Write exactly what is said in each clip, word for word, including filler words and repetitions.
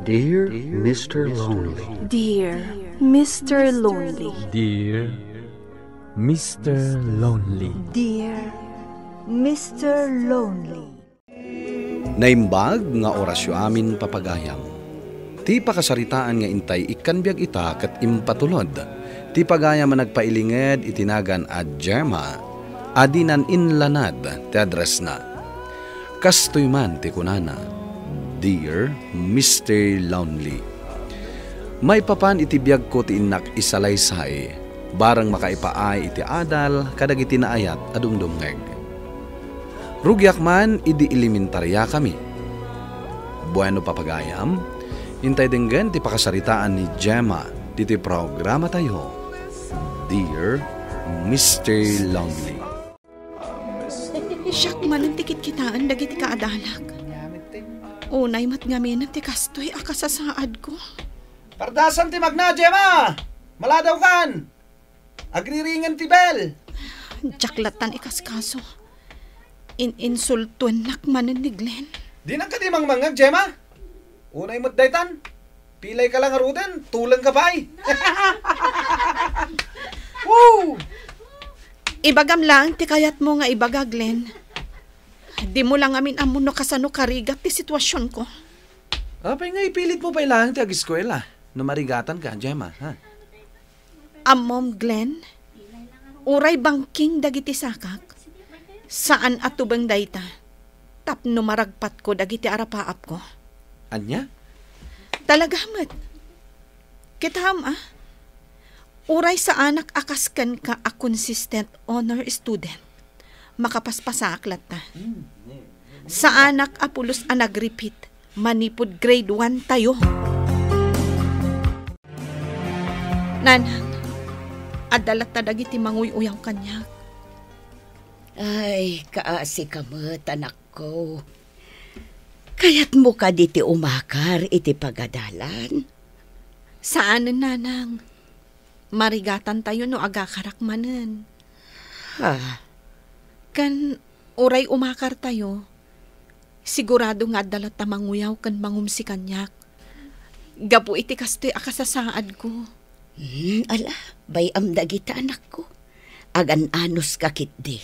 Dear Mister Lonely. Dear Mister Lonely. Dear Mister Lonely. Dear Mister Lonely. Naimbag nga orasyo amin, papagayam. Ti pakasaritaan nga intay ikkan biag ita ket impatulod ti pagayam a nagpailinged iti nagan a Gemma a dinan inlanad ti addressna. Kastoy man ti kunana, "Dear Mister Lonely, maipapan iti biagko ti innak isalaysay, bareng makaipaay iti adal kadagiti naayat a dumdumngeg. Rugiak man idi elementariakami." Bueno, papagayam, intay denggen ti pakasaritaan ni Gemma ditoy programatayo, Dear Mister Lonely. Siak manen ti kitkitaen dagiti kaadalak. Unay met ngamin ti kastoy a kasasaadko. Pardasam ti magna, Gemma! Maladawkan! Agriringen ti bell! Diak lattan ikaskaso. In-insultuennak manen ni Glenn. Dinak kadi mangmangngeg, Gemma? Unay met daytan. Pilay ka lang ngaruden, tuleng ka pay. Woo! Ibagam laeng ti kayatmo nga ibaga, Glenn. Dimo la ngamin ammo no kasano karigat ti situasionko. Apay nga ipilitmo pay laeng ti ageskuela no marigatan ka, Gemma, ha? Ammom, Glenn, uray bangking dagiti sakak, saan a tubeng dayta tapno maragpatko dagiti arapaapko. Ania? Talaga met. Kitam, a? Uray saanak a kas kenka a consistent honor student, makapaspasaak latta. Saanak a pulos a nag-repeat manipud grade one tayo. Nanang, adda latta dagiti manguy-uyaw kaniak. Ay, kaasi ka met, anakko. Kayatmo kadi ti umakar iti pagadalan? Saanen, nanang. Marigatantayo no agakarak manen. Ha? Ken uray umakartayo, sigurado nga adda latta manguyaw ken mangumsi kaniak. Gapu iti kastoy a kasasaadko. Hmm, ala, bay-am dagita, anakko. Agan-anos ka ketdi.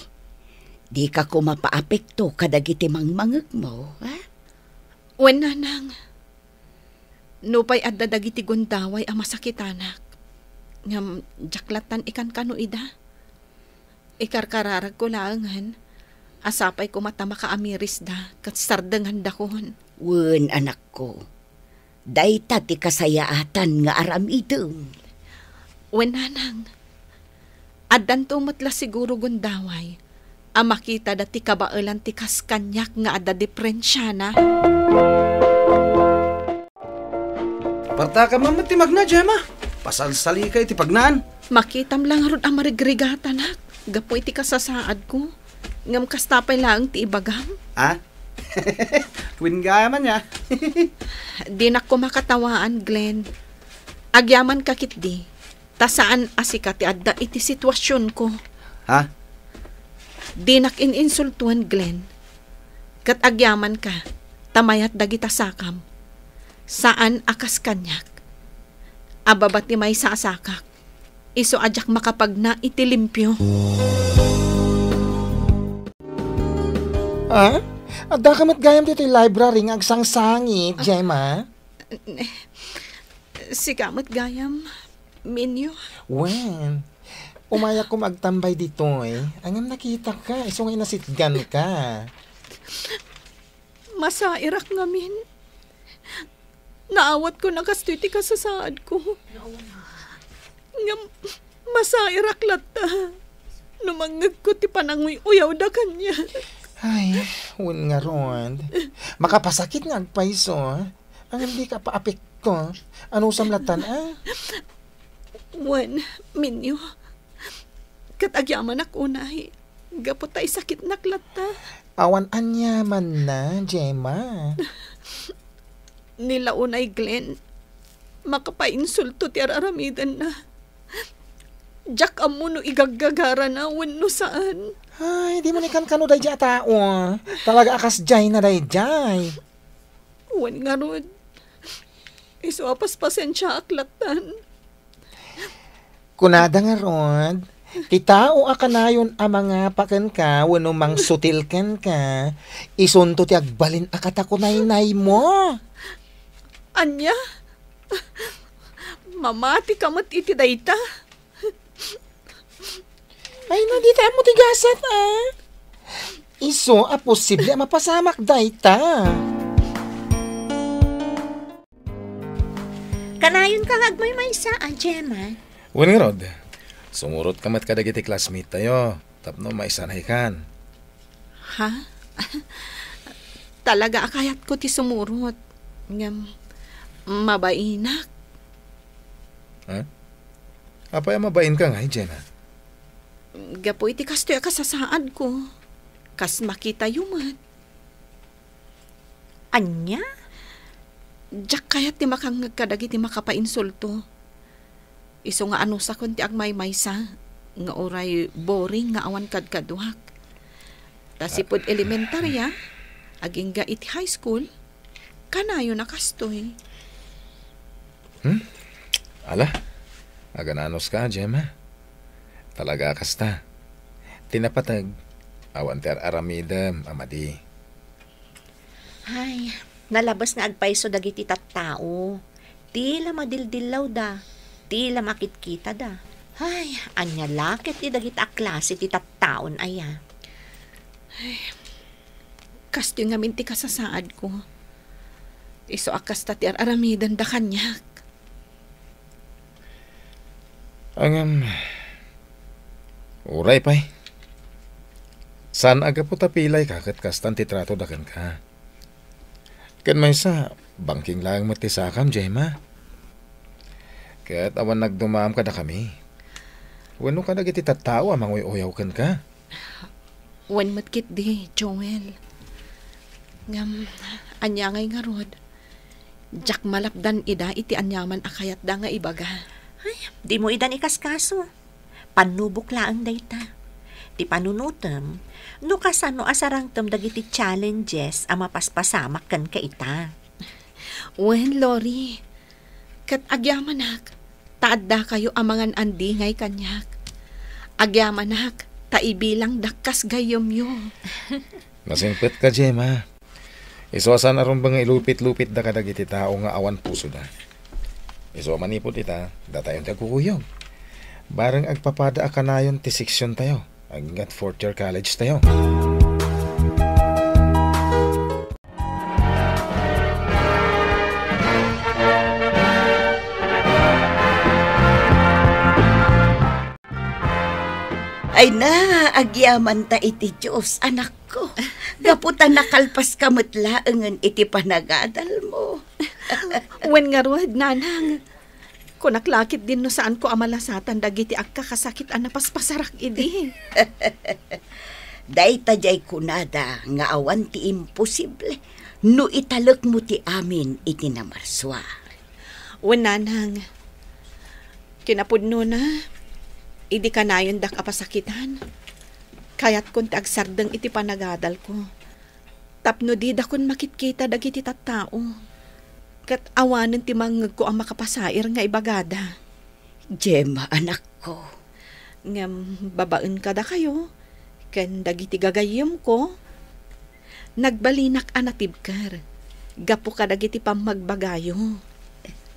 Dika koma paapekto kadagiti mangmangegmo, ha? Wen, nanang. Nupay adda dagiti gundaway a masakitanak, ngem diak lattan ikankano ida. Ikarkararagko laengen a sapay koma ta makaamirisda ket sardengendakon. Wen, anakko, dayta ti kasayaatan nga aramidem. Wen, nanang, addanto met la siguro gundaway a makitada ti kabaelan ti kas kaniak nga adda diferensiana. Partakam man met ti magna, Gemma. Pasalsalika iti pagnaan. Makitam la ngarud a marigrigatanak gapu iti kasasaadko. Ngem kasta pay laeng ti ibagam. Ah? Wen gayam ania. Dinak koma katawaan, Glenn. Agyamanka ketdi, ta saan a sika ti adda iti situasionko. Ha? Dinak in-insultoen, Glenn. Ket agyamanka, ta mayat dagita sakam. Saan a kas kaniak. Ababa ti maysa a sakak. Isu a diak makapagna iti limpio. Ah? Addaka met gayam ditoy library nga agsangsangit, Gemma? Sika met gayam, Minyo. Wen, umayak koma agtambay ditoy. Ngem nakitaka, isu nga inasitganka. Masairak ngamin. Naawatko a kastoy ti kasasaadko. Ngem masairak latta no mangngegko ti pananguy-uyawda kaniak. Ay, wen ngarud. Makapasakit nga agpayso. Ngem dika paapekto. Anusam lattan, a? Wen, Minyo. Ket agyamanak unay, gapu ta isakitnak latta. Awan aniamanna, Gemma. Ni la unay Glenn, makapainsulto ti ar-aramidenna. Diak ammo no igaggagarana wenno saan. Ay, dimo ni kankano daydiay a tao. Talaga a kasdiayna daydiay. Wen ngarud, Isu a paspasensiaak lattan. Kunada ngarud, ti tao a kanayon a mangapa kenka wenno mangsutil kenka, isunto ti agbalin a katakunaynaymo. Ania? Mamatika met iti dayta? Ay, no, dita mo ti gasat, ah. Isu a posible a mapasamak dayta. Kanayon ka nga agmaymaysa, a Gemma? Wen ngarud, sumurotka met kadagiti classmate tayo, tapno maisanaykan. Ha? Talaga a kayatko ti sumurot. Ngem, mabainak. Ha? Apay a mabainka ngay, Gemma? Gapu iti kastoy a kasasaadko, kas makitayo met. Ania? Diak kayat ti makangngeg kadagiti makapainsulto. Isu nga anusakon ti agmaymaysa, nga uray boring nga awan kadkaduak. Ta sipud elementarya, agingga iti high school, kanayon a kastoy. Hmm? Ala, agananuska, Gemma. Talaga a kasta. Ti napateg, awan ti ar-aramidem a madi. Ay, nalabes nga agpayso dagiti tattao. Ti la madildillawda, ti la makitkitada. Ay, ania la ket ti dagita a klase ti tattaon aya? Ay, kastoy ngamin ti kasasaadko. Isu a kasta ti ar-aramidenda kaniak. Ngem, uray pay. Saan a gapu ta pilayka ket kastan ti tratoda kenka. Ken maysa, bangking laeng met ti sakam, Gemma. Ket awan nagdumaam kadakami. Wenno kadagiti tattao a manguy-uyaw kenka. Wen met ketdi, Joel. Ngem, ania ngay ngarud? Diak malapdan ida iti aniaman a kayatda nga ibaga. Ay, dimo idan ikaskaso. Pannubok laeng dayta. Ti panunotem, no kasano a sarangtem dagiti challenges a mapaspasamak kenka ita. Wen, Lori, ket agyamanak, ta addakayo a mangan-andi ngay kaniak. Agyamanak, ta ibilangdak kas gayyemyo. Masingpetka, Gemma. Isu a saan a rumbeng nga ilupit-lupitda kadagiti tao nga awan pusoda. Isu a manipud ita, datayon ti agkukuyog. Bareng agpapada a kanayon ti seksiontayo, agingga fourth year college tayo. Ay na, agyamanta iti Dios, anakko. Gapu ta nakalpaska met laengen iti panagadalmo. Wen ngarud, nanang. Kunak la ketdin no saanko a malasatan dagiti agkakasakit a napaspasarak idi. Dayta diay kunada nga awan ti imposible no italekmo ti amin iti namarsua. Wen, nanang, kinapudnona, idi kanayondak a pasakitan, kayatkon ti agsardeng iti panagadalko. Tapno didakon makitkita dagiti tattao, ket awanen ti mangngegko a makapasair nga ibagada. Gemma, anakko. Ngem babaen kadakayo, ken dagiti gagayyemko, nagbalinak a natibker gapu kadagiti pammagbagayo.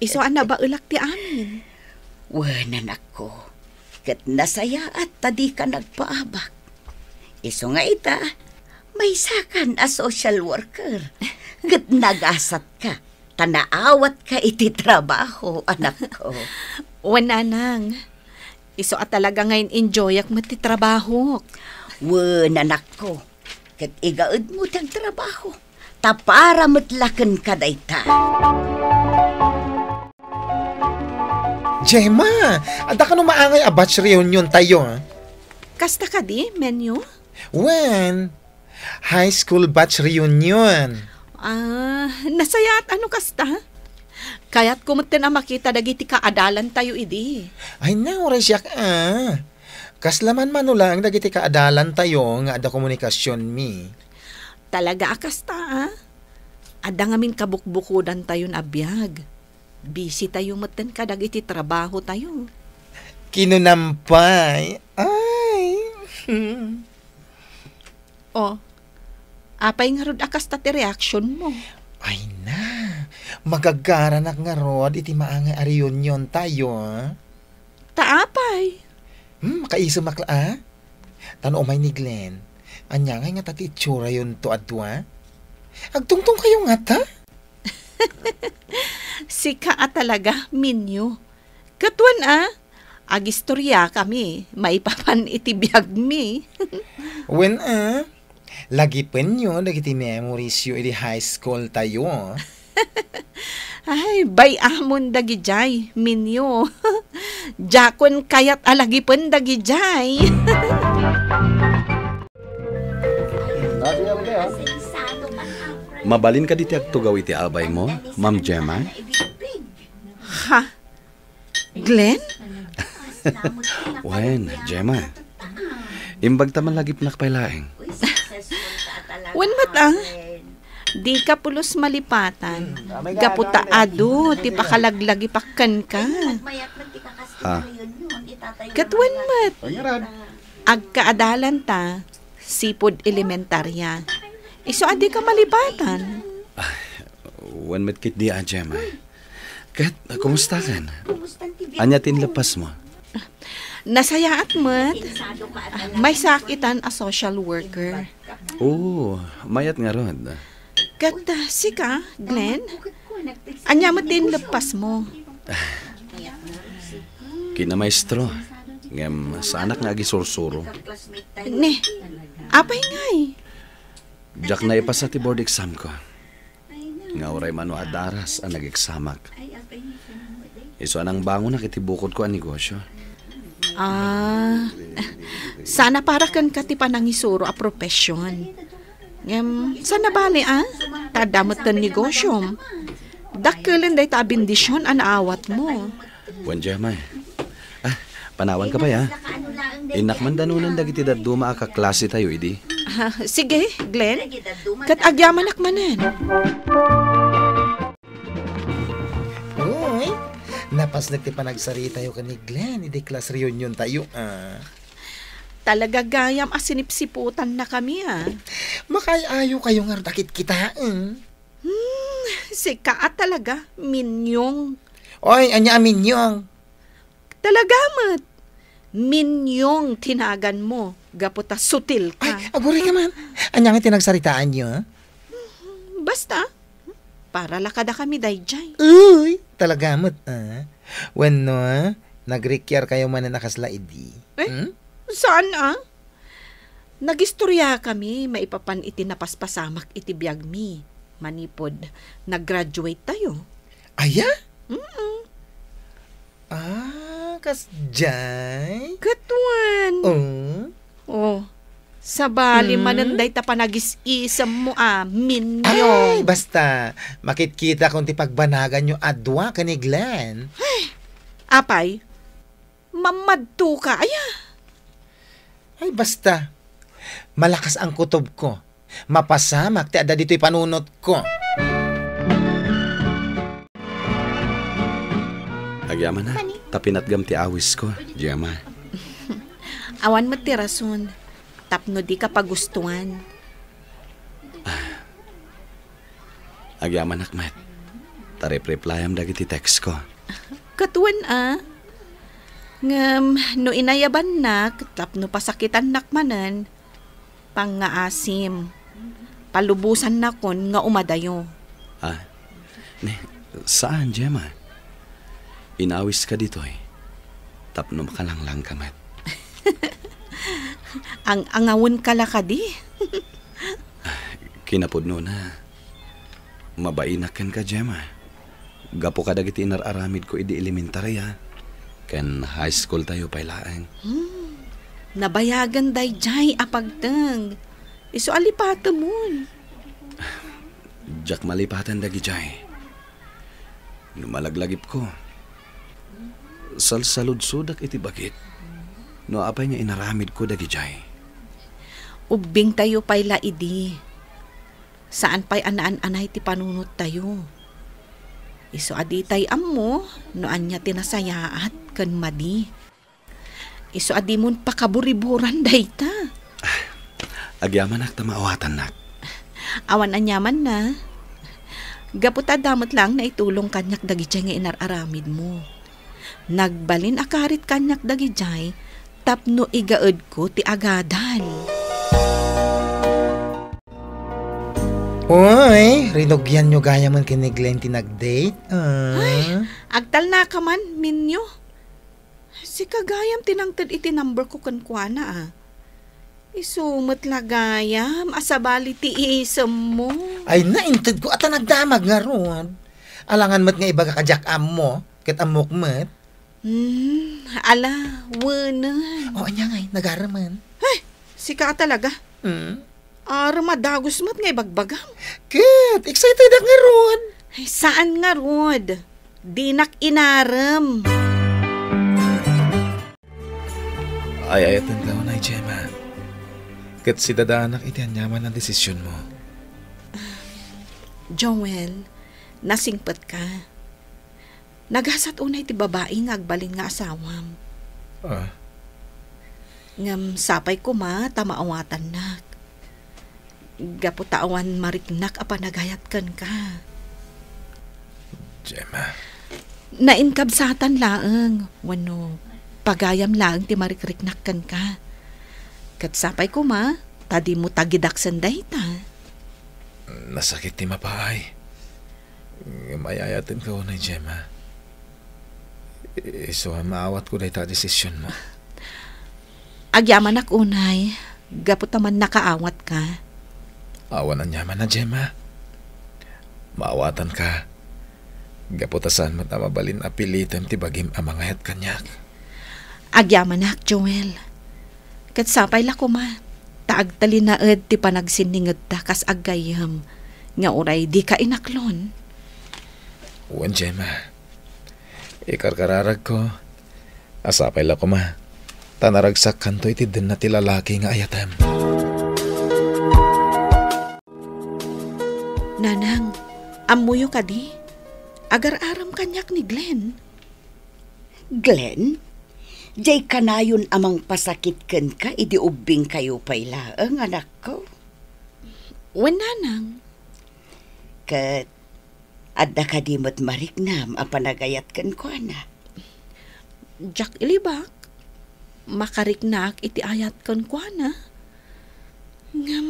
Isu a nabaelak ti amin. Wen, anakko, ket nasayaat ta dika nagpaabak. Isu nga ita, maysakan a social worker. Ket nagasatka, ta naawatka iti trabaho, anakko. Wen, nanang. Isu a talaga nga in-enjoyak met ti trabahok. Wen, anakko. Ket igaedmo ti agtrabaho, ta para met la kenka dayta. Gemma, adda kano maangay a batch reunion tayo, ah? Kasta kadi, Menyo? Wen, high school batch reunion. Ah, nasayaat a no kasta? Kayatko metten a makita dagiti kaadalan tayo idi. Ay, na, uray siak, ah. Kasla man mano laeng dagiti kaadalan tayo nga adda komunikasionmi. Talaga a kasta, ah? Adda ngamin kabukbukodan tayon a biag. Busy tayo metten kadagiti trabaho tayo. Kinunam pay. Ay. Oh, apay ngarud a kasta ti reaction mo? Ay na, magagaranak ngarud iti maangay a reunion tayo, ah. Ta apay? Hmm, makaisumak la, ah. Ta no umay ni Glenn, ania ngay ngata ti itsurayonto a dua? Agtungtong kayo ngata? Sika a talaga, Minyo. Ket wen a, agistoriakami maipapan iti biagmi. Wen a, lagipenyo dagiti memoriesyo idi high school tayo. Ay, bay-amon dagidiay, Minyo. Diakon kayat a lagipen dagidiay. Mabalin kadi ti agtugaw iti abaymo, Ma'am Gemma? Ha? Glenn? Wen, Gemma. Imbag ta malagipnak pay laeng. Wen met, ah. Dika pulos malipatan. Gapu ta adu ti pakalaglagipak kenka. Ha? Ket wen met. Agkaadalanta, sipud elementarya. Isu a dika malipatan. Wen met ketdi a, Gemma. Ket, kumustakan? Ania ti inleppasmo? Nasayaat met. Maysaak itan a social worker. Oo, mayat ngarud. Ket, ah, sika, Glenn? Ania met ti inleppasmo? Kinamaestro, ngem saanak nga agisursuro. Ne, apay ngay? Diak naipasa ti board exam ko. Nga uray mano a daras a nageksamak. Isu a nangbangonak iti bukodko a negosyo. Ah, sana para kenka ti panangisuro a profession. Ngem, sana bale, ah? Ta adda met ti negosyom. Dakkelen dayta a bendision a naawatmo. Wen, Gemma. Ah, panawanka pay, ah. Innak man danunan dagiti dadduma a kaklasetayo idi. Ah, sige, Glenn. Ket agyamanak manen. Uy, napasnek ti panagsaritayo ken ni Glenn idi class reunion tayo, ah. Talaga gayam a sinipsiputannakami, ah. Makaay-ayo kayo ngarud a kitkitaen. Hmm, sika a talaga, Minyong. Oy, ania a Minyong? Talaga met. Minyong ti naganmo, gapu ta sutil ka. Ay, aguray ka man. Ania nga ti nagsaritaanyo? Basta, para la kadakami daydiay. Uy, talaga met, ah. Wenno, ah, nagrikiar kayo manen a kasla idi. Eh, hmm? Saan, ah? Nagistoriakami maipapan iti napaspasamak iti biagmi manipud nag-graduate tayo. Aya? Mm-mm. Ah, kasdiay? Ket wen. Oh. Oh, sabali Hmm? manen dayta panagis-isemmo a, Minyo. Ay, basta, makitkitakon ti pagbanaganyo a dua ken ni Glenn. Ay, apay, Mammadto ka, aya? Ay, basta. Malakas ang kutobko. Mapasamak ti adda ditoy panunotko. Agyamanak, ta pinatgam ti awisko, Gemma. Awan met ti rason tapno dika pagustuan. Agyamanak met, ta rep-replyam dagiti textko. Ket wen a. Ngem no inayabannak tapno pasakitannak manen, pangngaasim, palubosannakon nga umadayo. Ah, ne, saan, Gemma? Inawiska ditoy tapno makalanglang ka met. Ang-angawon ka la kadi? Kinapudnona, mabainak kenka, Gemma. Gapu kadagiti inar-aramidko idi elementarya ken high school tayo pay laeng. Hmm. Nabayagen daydiay a pagteng. Isu a lipatemon. Diak malipaten dagidiay. No malaglagipko, salsaludsodak iti bagik no apay nga inaramidko dagidiay. Ubbingtayo pay la idi. Saan pay a naan-anay ti panunottayo. Isu a ditay ammo no ania ti nasayaat ken madi. Isu a dimon pakaburiburan dayta. Agyamanak ta maawatannak. Awan aniamanna. Gapu ta adda met laeng naitulong kaniak dagidiay nga inar-aramidmo. Nagbalin a karit kaniak dagidiay tapno igaedko ti agadal. Uy, rinugianyo gayamen ken ni Glenn ti nag-date? Ah. Ay, agtalnaka man, Minyo. Sika gayam ti nangted iti number ko kenkuana, ah. Isu met la gayam a sabali ti iisemmo. Ay, nainted ko a ta nagdamag ngarud. Alangan met nga ibaga ka diak ammo, ket ammok met. Hmm, ala, wenen. O, ania ngay, nagaremen? Ay, sika a talaga. Hmm? Aram a dagus met nga ibagbagam. Ket, excited ak ngarud. Ay, saan ngarud? Dinak inarem. Ay-ayatenka unay, Gemma. Ket sidadaanak iti aniaman a desisionmo. Joel, nasingpetka. Nagasat unay ti babai nga agbalin nga asawam. Ah. Ngem sapay koma ta maawatannak. Gapu ta awan mariknak a panagayat kenka. Gemma. Nainkabsatan laeng, wenno pagayam laeng ti marikriknak kenka. Ket sapay koma, ta dimo tagidaksen dayta. Nasakit ti mapaay. Ngem ay-ayatenka unay, Gemma. Isu a maawatko dayta a desisionmo. Agyamanak unay, gapu ta mannakaawatka. Awan aniaman a, Gemma. Maawatanka. Gapu ta saan met a mabalin a pilitem ti bagim a mangayat kaniak. Agyamanak, Joel. Ket sapay la koma, ta agtalinaed ti panagsinningedta kas aggayyem, nga uray dika inaklon. Wen, Gemma. Ikarkararagko a sapay la koma, ta naragsakkanto iti denna ti lalaki nga ayatem. Nanang, ammoyo kadi? Agar-aram kaniak ni Glenn. Glenn, diay kanayon a mangpasakit kenka idi ubbingkayo pay laeng, anakko? Wen, Nanang. Ket adda kadi met mariknam a panagayat kenkuana? Diak ilibak. Makariknaak iti ayat kenkuana. Ngem,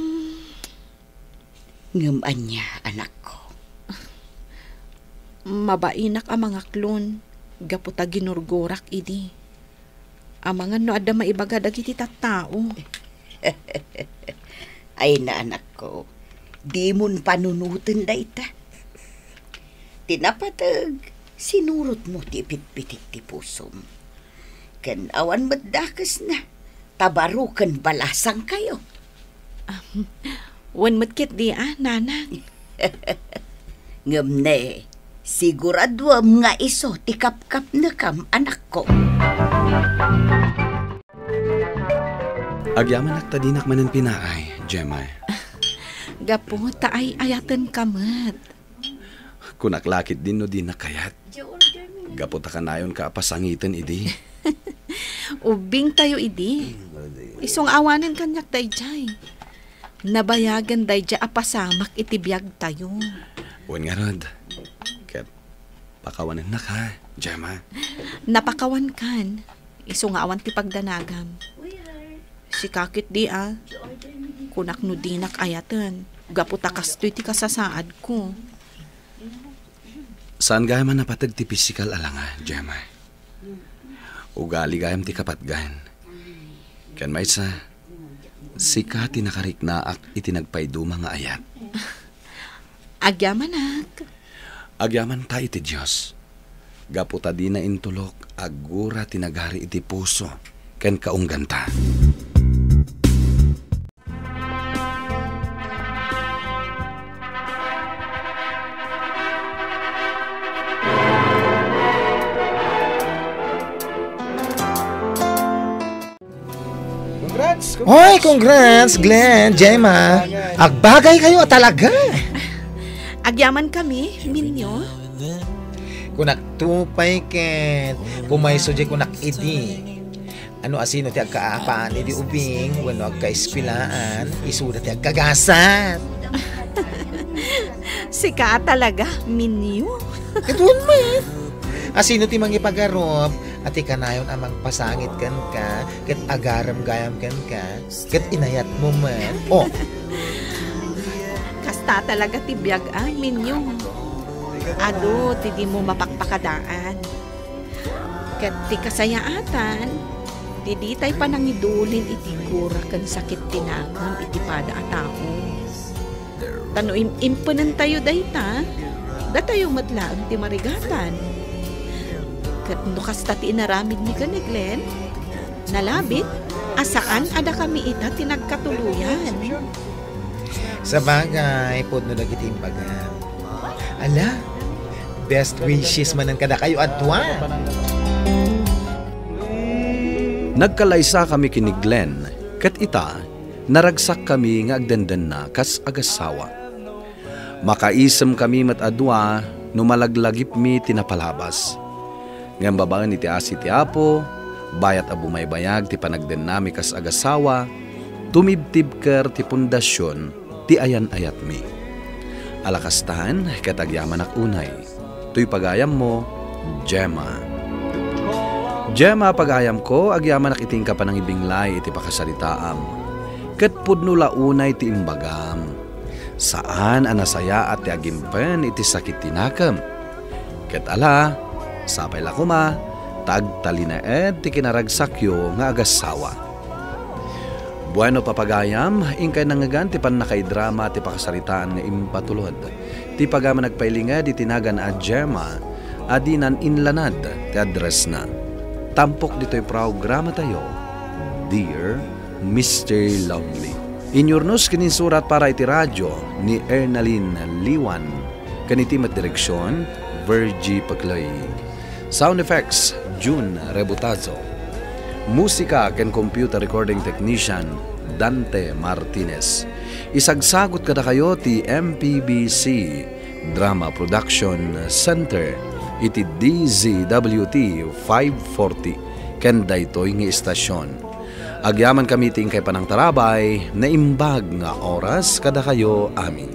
Ngem ania, anakko? Mabainak a mangaklon gapu ta ginurgurak idi. Amangan no adda maibaga dagiti tattao. Ay na, anakko, dimon panunoten dayta. Ti napateg, sinurotmo ti ipitpitik ti pusom. Ken awan met dakesna, ta baro ken balasangkayo. Wen met ketdi a, Nanang. Ngem ne, siguraduem nga isu ti kapkapnekam, anakko. Agyamanak ta dinak manen pinaay, Gemma. Gapu ta ay-ayatenka met. Kunak la ketdin no dinak kayat. Gapu ta kanayonka a pasangiten idi. Ubbingtayo idi. Isu nga awanen kaniak daydiay. Nabayagen daydiay a pasamak iti biagtayo. Wen ngarud, ket pakawanennak, ha, Gemma? Napakawankan. Isu nga awan ti pagdanagam. Sika ketdi a, kunak no dinak ayaten, gapu ta kastoy ti kasasaadko. Saan gayam a napateg ti pisikal a langa, Gemma. Ugali gayam ti kapatgan. Ken maysa, sika ti nakariknaak iti nagpaiduma nga ayat. Agyamanak. Agyamanta iti Dios. Gapu ta dina intulok, aggura ti nagari iti puso ken kaungganta. Congrats! Hoy, congrats, Glenn, Gemma. Agbagay kayo talaga. Agyaman kami, Minyo. Kunak to pay ket, pumayso di kunak idi. Ano a sino ti agkaapaan idi ubing wenno agkaeskuelaan, isuda ti agkagasat. Sika talaga, Minyo. Ket wen met. A sino ti mangipagarup a ti kanayon a mangpasangit kenka ket agarem gayam kenka ket inayatmo met? Oh, Kasta talaga ti biag, a, Minyo. Adu ti dimo mapakpakadaan. Ket ti kasayaatan, ti ditay panangidulin iti kura ken sakit ti nakam iti pada a tao. Ta no im-, impenentayo dayta, datayo met laeng ti marigatan. Ket no kasta ti inaramidmi ken ni Glenn, nalabit a saan a dakami ita ti nagkatuloyan. Sabagay, pudno dagiti imbagam. Ala, best wishes manen kadakayo a dua. Nagkalaysakami ken ni Glenn, ket ita, naragsakkami nga agdendenna kas agassawa. Makaisemkami met a dua no malaglagipmi ti napalabas. Ngem babaen iti asi ti Apo, bayat a bumaybayag ti panagdennami kas agassawa, tumibtibker ti pundasion ti ayan-ayatmi. Ala kastan, ket agyamanak unay. Toy pagayammo, Gemma. Gemma, pagayamko, agyamanak iti inka panangibinglay iti pakasaritaam. Ket pudno la unay ti imbagam. Saan a nasayaat ti agimpen iti sakit ti nakem. Ket ala, sapay la koma, ta agtalinaed ti kinaragsakyo nga agassawa. Bueno, papagayam, inkay nangngegan ti pannakaidrama ti pakasaritaan nga impatulod. Ti pagayam a nagpailinged iti nagan a Gemma, a dinan inlanad ti addressna. Tampok ditoy programatayo, Dear Mister Lovely. Inyurnos ken insurat para iti radio ni Ernalyn Liwan, ken iti met direksion, Virgie Paclay. Sound effects, Jun Rebutazo. Musika ken computer recording technician, Dante Martinez. Isagsagut kadakayo ti M P B C Drama Production Center iti D Z W T five forty ken daytoy nga istasion. Agyamankami ti inkay panangtarabay, naimbag nga oras kadakayo amin.